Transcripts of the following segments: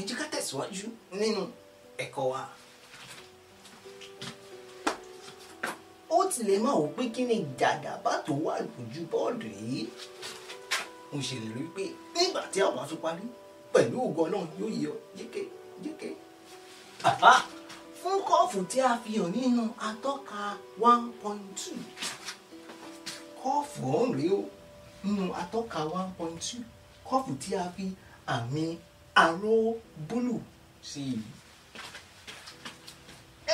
Ẹ jẹ́ ká tẹ̀síwájú nínú ẹ̀kọ́ wa. Ó ti lè máa wò pé kí ni jàgàbá tó wà lójú bọ́ọ̀dù yìí. Mo ṣèlérí pé nígbà tí àwọn afi parí pẹ̀lú ògo Ọlọ́run yóò yé ọ yéké yéké. Fún kọ́ọ̀fù tí a fi hàn nínú atọ́ka 1.2, kọ́ọ̀fù ọ̀hún rèé o, nínú atọ́ka 1.2, kọ́ọ̀fù tí a fi àmì aró búlù sí i.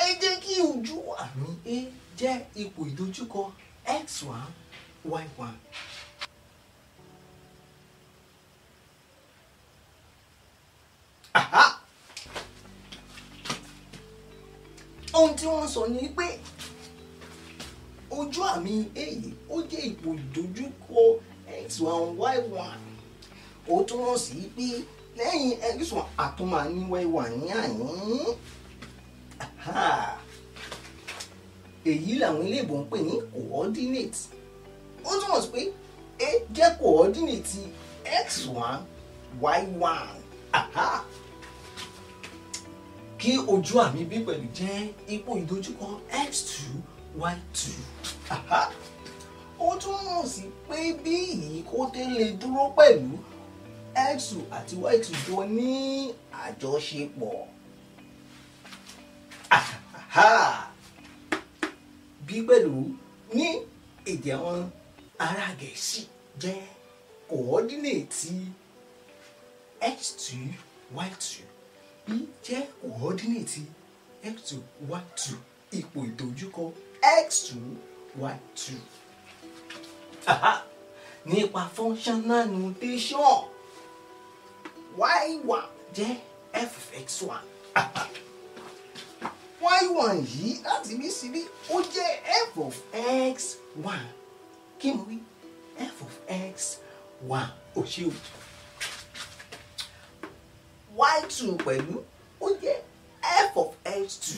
Ẹ jẹ́ kí ojú àmì A jẹ́ ipò ìdojúkọ x1 y1. Ohun tí wọ́n sọ ni pé ojú àmì A yìí ó jẹ́ ipò ìdojúkọ x1 y1. Ó túmọ̀ sí pé lẹ́yìn x1 àtúmọ̀ ní y1 ní àyín. Èyí làwọn iléèbó ń pè ní coordinate. Ó túmọ̀ sí pé A jẹ́ coordinate x1 y1. Kí ojú àmì B pẹ̀lú jẹ́ ipò ìdojúkọ x2 y2. Ó túmọ̀ sí pé bí yìí kó tẹ́lẹ̀ dúró pẹ̀lú x2 àti y2 jọ ní àjọṣepọ̀. B pẹ̀lú ní èdè àwọn ará Gẹ̀ẹ́sì jẹ́ coordinate x2 y2. B jẹ́ coordinate x2 y2, ipò ìdojúkọ x2 y2. Nípa functional notation, y1 jẹ́ f of x1. Y1 yìí láti bí síbí ó jẹ́ f of x1. Kí mo wí? F of x1. Ò ṣe o. Y2 pẹ̀lú ó jẹ́ f of x2.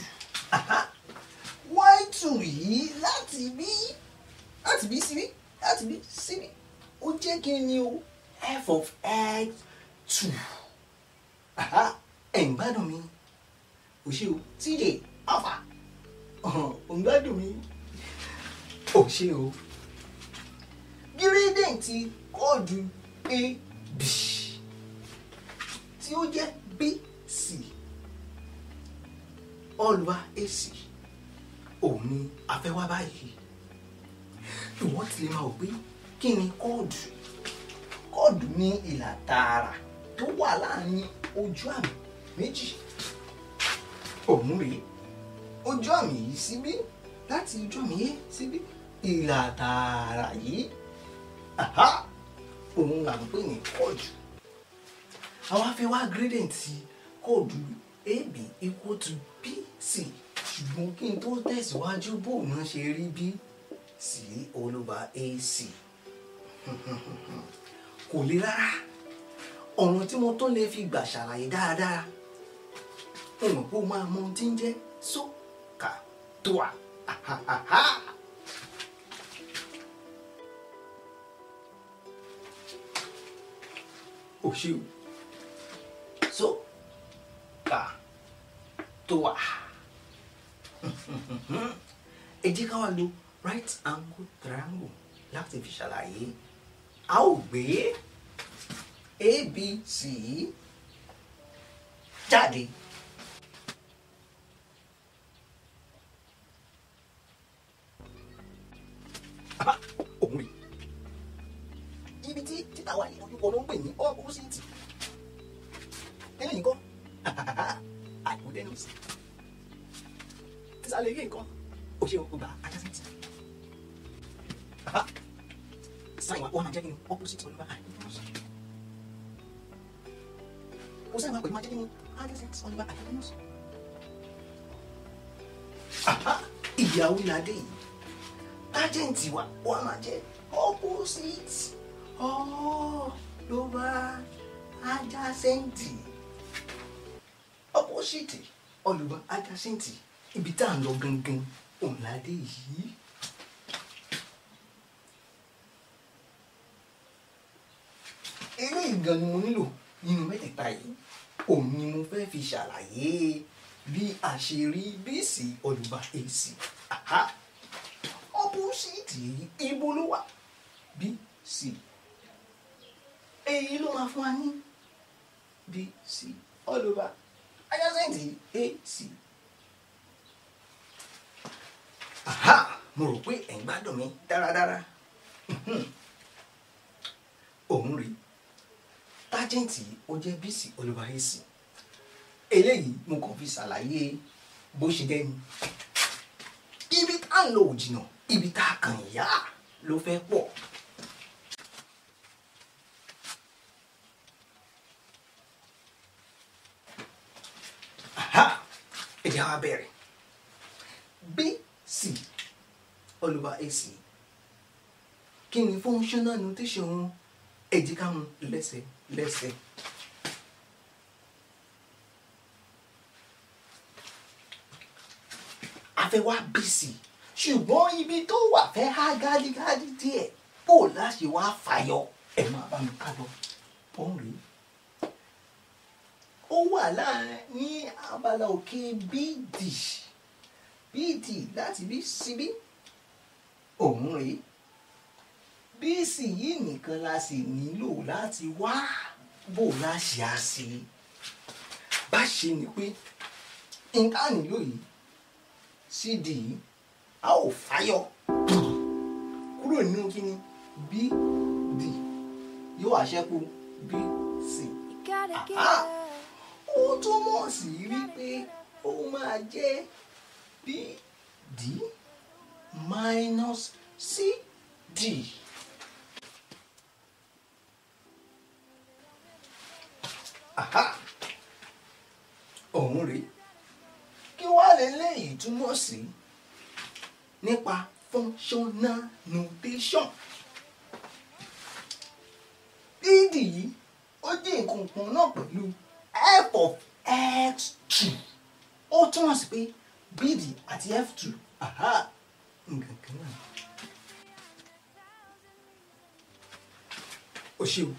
Y2 yìí láti bí síbí láti bí síbí ó jẹ́ kí ni o? F of x2. Ẹ̀ ń gbádùn mi. Ò ṣe o. TJ Alpha, ò ń gbádùn mi. Ò ṣe o. Gírédẹ̀ǹtì kóòdù AB tí ó jẹ́ BC all over AC òun ni a fẹ́ wá báyìí. Ìwọ́n ti lè máa wò pé kí ni kóòdù? Kóòdù ní ìlà tààrà tó wà láàrin ojú àmì méjì. Òun rèé, ojú àmì yìí síbí láti ojú àmì yìí síbí, ìlà tààrà yìí òun là ń pè ní kóòdù. Àwa fẹ́ wá gradient kóòdù AB equal to BC, ṣùgbọ́n kí n tó tẹ̀síwájú bó náà ṣe rí BC all over AC kò le rárá. Ọ̀nà tí mo tún lè fi gbà ṣàlàyé dáadáa, mo mọ̀ pé ó máa mọ ohun tí ń jẹ́ SOHCAHTOA. Ò ṣe o. SOHCAHTOA. Ẹ jẹ́ ká wá lo right angle triangle láti fi ṣàlàyé. A ó gbé ABC jáde. Òun rèé. Ibi tí títà wà yìí ojúkọ ló ń pè ní opposite. Eléyìí ńkọ́? Hypotenuse. Tísàlẹ̀ yìí ńkọ́? Ó ṣe o gbà adjacent. Sin wa ó máa jẹ́ kí ni opposite all over hypotenuse. Cosine wa pẹ̀lú máa jẹ́ kí ni adjacent all over hypotenuse. Ìyàwó ládé yìí. Tangent wa ó máa jẹ́ opposite all over adjacent. Opposite all over adjacent. Ibi tá à ń lọ gangan òun ládé yìí. Eléyìí gan ni mo nílò nínú mẹ́tẹ̀ẹ̀ta yìí. Òun ni mo fẹ́ fi ṣàlàyé bí a ṣe rí BC all over AC. Opposite ibo ló wà? BC. Èyí ló máa fún wa ní BC all over adjacent AC. Mo rò pé ẹ̀ ń gbádùn mi dáradára. Òun rí tangent ó jẹ́ BC all over AC. Eléyìí mo kàn fi ṣàlàyé bó ṣe jẹ́ ni. Ibi tá à ń lọ ò jìnnà, ibi tá a kàn yá ló fẹ́ pọ̀. Ẹ jẹ́ wá bẹ̀rẹ̀. BC all over AC. Kí ni functional notation wọn? Ẹ jẹ́ ká mú lẹ́sẹ̀ lẹ́sẹ̀. A fẹ́ wá BC, ṣùgbọ́n ibi tó wà fẹ́ há gádígádí díẹ̀, bó láṣẹ wá fàyọ. Ẹ máa bá mi ká lọ. Òun rèé. Ó wà láàrin ní abala òkè BD. BD láti bí síbí. Òun rèé. BC yìí nìkan la sì nílò láti wá bó láṣẹ á sí. Bá ṣe ni pé nǹkan nílò yìí CD yìí a ò fàyọ kúrò nínú kíni BD yóò wá ṣẹ́kù BC. Ó túmọ̀ sí wípé ó máa jẹ́ BD minus CD. Òun rèé. Kí wá leléyìí túmọ̀ sí nípa functional notation? BD yìí ó jẹ́ nǹkan kan náà pẹ̀lú f of x2. Ó túmọ̀ sí pé BD àti f2 nǹkan kan náà. Ó ṣe o,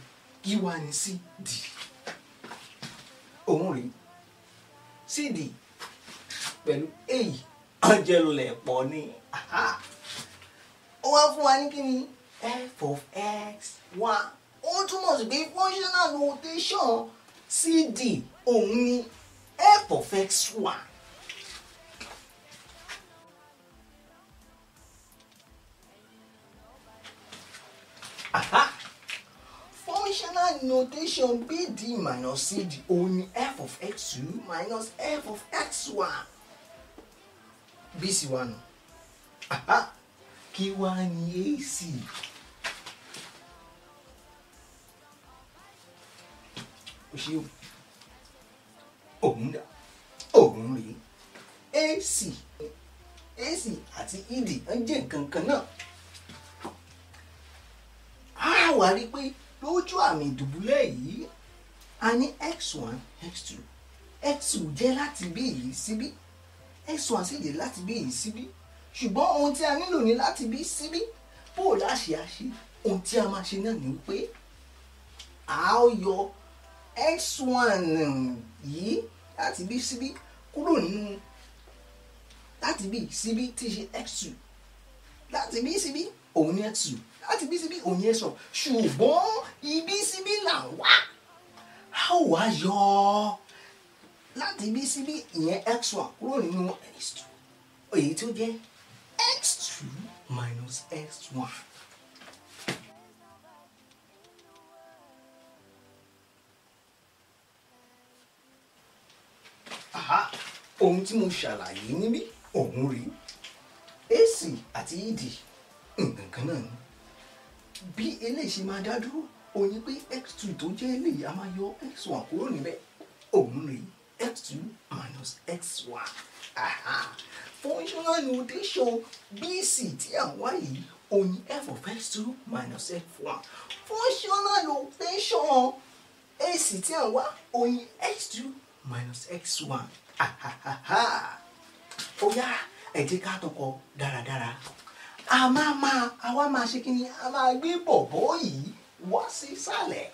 kí wá ní CD? Òun rèé. CD pẹ̀lú èyí ọjọ́ lẹ̀ pọ̀ ni. Ó wá fún wa ní kí ni f of x1. Ó túmọ̀ sí pé functional notation CD òun ni f of x1. Functional notation BD minus CD òun ni f of x2 minus f of x1. BC wa nù. Kí wá ní AC? Ó ṣe o. Òun dà. Òun rèé. AC AC àti ED ń jẹ́ nǹkan kan náà. A wá rí pé lójú àmì ìdùbúlẹ̀ yìí a ní x1 x2. X2 jẹ́ láti bí yìí síbí, x1 sì jẹ́ láti bí yìí síbí, ṣùgbọ́n ohun tí a nílò ní láti bí síbí. Bó o láṣẹ àṣe, ohun tí a máa ṣe náà ni wípé a ó yọ x1 yìí láti bí síbí kúrò nínú láti bí síbí tí í ṣe x2, láti bí síbí òun ní x2, láti bí síbí òun ní x1, ṣùgbọ́n ibi síbí là ń wá. A ó wá yọ láti bí síbí ìyẹn x1 kúrò nínú x2, èyí tó jẹ́ x2 minus x1. Ohun tí mo ṣàlàyé níbí òun rí. AC àti ED nǹkan kan náà ni. Bí eléyìí ṣe máa dá dúró òun ni pé x2 tó jẹ́ eléyìí a máa yọ x1 kúrò níbẹ̀. Òun rí x2 minus x1. Functional notation BC tí à ń wá yìí òun ni f of x2 minus f1. Functional notation AC tí à ń wá òun ni x2 minus x1. Ó yá, ẹ jẹ́ ká tọkọ dáradára. A máa àwa máa ṣe kí ni? A máa gbé bọ̀bọ̀ yìí wá sí ìsàlẹ̀.